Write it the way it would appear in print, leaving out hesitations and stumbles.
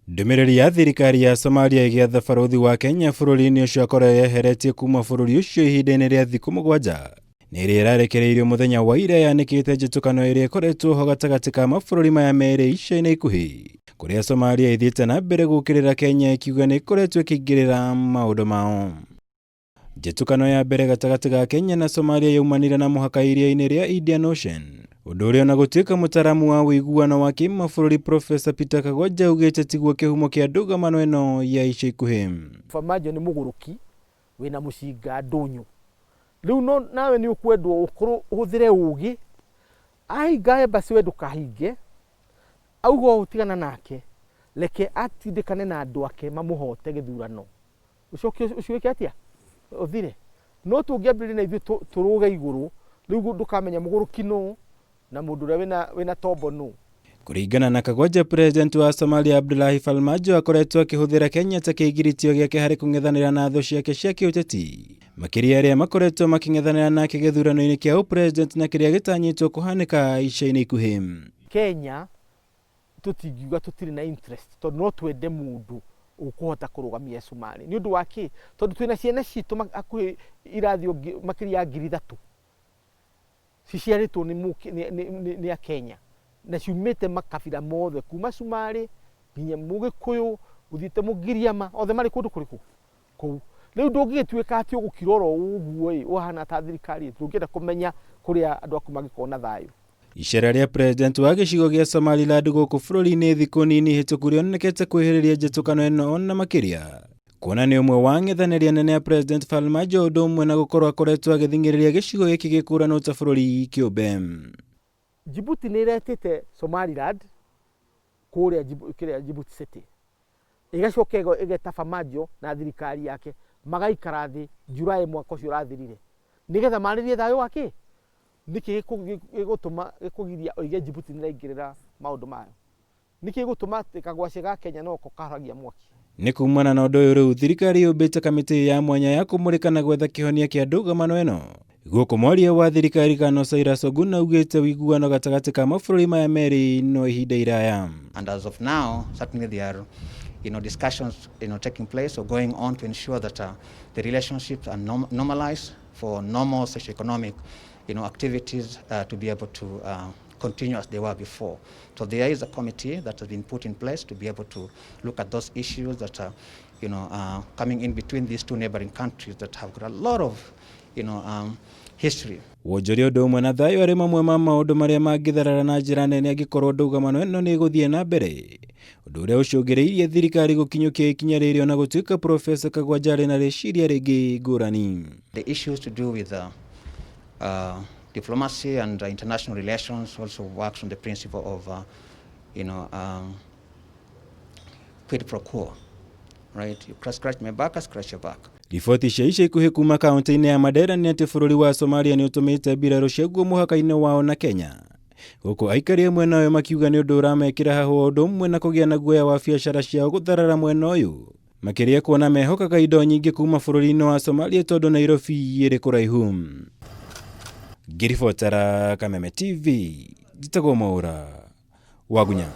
Ndũmĩrĩri ya thirikari ya Somalia ĩgĩatha barũthi wa Kenya bũrũri-inĩ ũcio akorwo eyeheretie kuma bũrũri ũcio ihinda-inĩ rĩa thikũ 7 nĩ ĩrĩa ĩrarekereirio mũthenya wa ira yanĩkĩte njĩtũkano ĩrĩa ĩkoretwo ho gatagatĩ ka mabũrũri maya merĩ ica-inĩ ikuhĩ, kũrĩa Somalia ĩthiĩte na mbere gũũkĩrĩra Kenya ĩkiuga nĩ ĩkoretwo ĩkĩingĩrĩra maũndũ mao. Njĩtũkano ya mbere gatagatĩ ga Kenya na Somalia yaumanire na mũhaka iria-inĩ rĩa Indian Ocean, ũndũ ũrĩa ona gũtuĩka mũtaramu wa ũiguano wa kĩmabũrũri Professor Peter Kagwanja augĩte tiguo kĩhumo kĩa ndũgamano ĩno ya ica ikuhĩ. Farmajo nĩ mũgũrũki wĩna mũcinga ndũnyũ. Rĩu no nawe nĩ ũkwendwo ũkorwo ũhũthĩre ũgĩ, ahinga embassy we ndũkahinge, auga ũũ tigana nake, reke atindĩkane na andũ ake mamũhote gĩthurano. Ũcoke ũcio wĩke atĩa? Ũthire. No tũngĩambĩrĩria na ithuĩ tũrũge igũrũ, rĩu ndũkamenya mũgũrũki nũ na mũndũ ũrĩa wĩna tombo nũ. Kũringana na Kagwanja, President wa Somalia Abdullahi Farmajo akoretwo akĩhũthĩra Kenya ta kĩgiritio gĩake harĩ kũng'ethanĩra na thũ ciake cia kĩũteti, makĩria arĩa makoretwo makĩng'ethanĩra nake gĩthurano-inĩ kĩa ũpresident na kĩrĩa gĩtanyĩtwo kũhanĩka ica-inĩ ikuhĩ. Kenya tũtingiuga tũtirĩ na interest tondũ no twende mũndũ ũkũhota kũrũgamia Cumarĩ. Nĩ ũndũ wa kĩ? Tondũ twĩna ciana citũ hakuhĩ irathio makĩria ya 3,000 ciciarĩtwo nĩ Akenya na ciumĩte makabira mothe kuma Cumarĩ nginya Mũgĩkũyũ ũthiĩte Mũgiriama, othe marĩ kũndũ kũrĩkũ? Kũu. Rĩu ndũngĩgĩtuĩka atĩ ũgũkira oro ũguo ĩ, ũhana ta thirikari, ndũngĩenda kũmenya kũrĩa andũ aku mangĩkorwo na thayũ. Icera rĩa president wa gĩcigo gĩa Somaliland gũkũ bũrũri-inĩ thikũ nini hĩtũku rĩonekete kwĩhĩrĩria njĩtũkano ĩno ona makĩria, kuona nĩ ũmwe wa ang'ethanĩri anene a President Farmajo, ũndũ ũmwe na gũkorwo akoretwo agĩthing'ĩrĩria gĩcigo gĩkĩ gĩkũranwo ta bũrũri kĩũmbe. Djibouti nĩ ĩretĩte Somaliland kũrĩa kĩrĩa Djibouti City, ĩgacoka ĩgeta Farmajo na thirikari yake magaikara thĩ July mwaka ũcio ũrathirire nĩgetha marĩrie thayũ wa kĩ. Nĩkĩ gĩgũtũma gĩkũgiria oige Djibouti nĩ ĩraingĩrĩra maũndũ mayo? Nĩkĩ gĩgũtũma atĩ kagwacĩ ga Kenya noko kahoragia mwaki? Nĩ kumana na ũndũ ũyũ rĩu thirikari yũmbĩte kamĩtĩ ya mwanya ya kũmũrĩka na gwetha kĩhonia kĩa ndũgamano ĩno. Gũkũ mwaria wa thirikari Kano Cyrus Oguna augĩte ũiguano gatagatĩ ka mabũrũri maya merĩ no ihinda iraya. And as of now, certainly there are discussions taking place or going on to ensure that the relationships are normalized for normal socioeconomic activities to be able to continue as they were before. So there is a committee that has been put in place to be able to look at those issues that are coming in between these two neighboring countries that have got a lot of history. Wonjoria ũndũ ũmwe na thayũ arĩ mamwe ma maũndũ marĩa mangĩtharara na njĩra nene angĩkorwo ndũgamano ĩno nĩ ĩgũthiĩ na mbere, ũndũ ũrĩa ũcũngĩrĩirie thirikari gũkinyũkia ikinya rĩrĩ ona gũtuĩka Professor Kagwanja arĩ na rĩciria rĩngĩ ngũrani. The issues to do with diplomacy and international relations also works on the principle of quid pro quo, right? You scratch my back, I scratch your back. Riboti cia ica ikuhĩ kuma kaunti-inĩ ya Mandera nĩ atĩ bũrũri wa Somalia nĩ ũtũmĩte mbirarũ ciaguo mũhaka-inĩ wao na Kenya, gũkũ aikari a mwena ũyũ makiuga nĩ ũndũ ũramekĩra hahũ, ũndũ ũmwe na kũgĩa na guoya wa biacara ciao gũtharara mwena ũyũ, makĩria kuona mehokaga indo nyingĩ kuma bũrũri-inĩ wa Somalia tondũ Nairobi ĩrĩ kũraihu. Ngĩribotera Kameme TV, njĩtagwo Mwaũra Wagunya.